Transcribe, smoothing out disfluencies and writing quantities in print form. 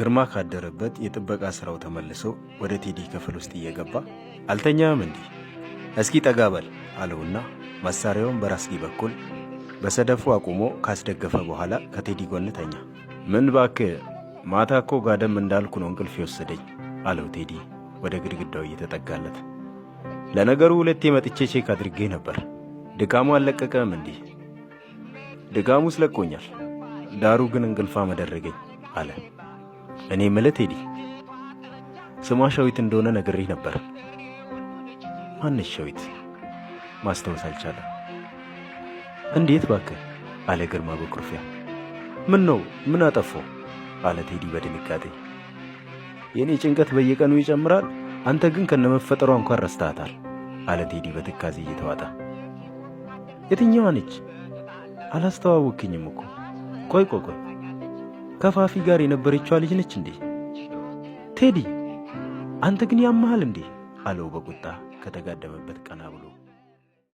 ግርማ ካደረበት የጥበቃ ስራው ተመልሶ ወደ ቴዲ ክፍል ውስጥ እየገባ አልተኛም እንዲህ እስኪ ጠጋ በል አለውና መሳሪያውን በራስጌ በኩል በሰደፉ አቁሞ ካስደገፈ በኋላ ከቴዲ ጎን ተኛ። ምን ባክህ፣ ማታ እኮ ጋደም እንዳልኩ ነው እንቅልፍ የወሰደኝ አለው ቴዲ ወደ ግድግዳው እየተጠጋለት። ለነገሩ ሁለቴ መጥቼ check አድርጌ ነበር። ድካሙ አልለቀቀም እንዲህ። ድካሙስ ለቆኛል፣ ዳሩ ግን እንቅልፋ መደረገኝ አለ። እኔ ምልህ ቴዲ፣ ስሟ ሸዊት እንደሆነ ነግሬህ ነበር። ማነች ሸዊት? ማስታወስ አልቻለም። እንዴት ባክህ አለ ግርማ በኩርፊያ። ምን ነው ምን አጠፋው? አለ ቴዲ በድንጋጤ። የእኔ ጭንቀት በየቀኑ ይጨምራል፣ አንተ ግን ከነመፈጠሯ እንኳን ረስተሃታል አለ ቴዲ በትካዜ እየተዋጠ። የትኛዋ ነች? አላስተዋወክኝም እኮ። ቆይ ቆይ ቆይ፣ ከፋፊ ጋር የነበረችዋ ልጅ ነች እንዴ? ቴዲ አንተ ግን ያመሃል እንዴ? አለው በቁጣ ከተጋደመበት ቀና ብሎ።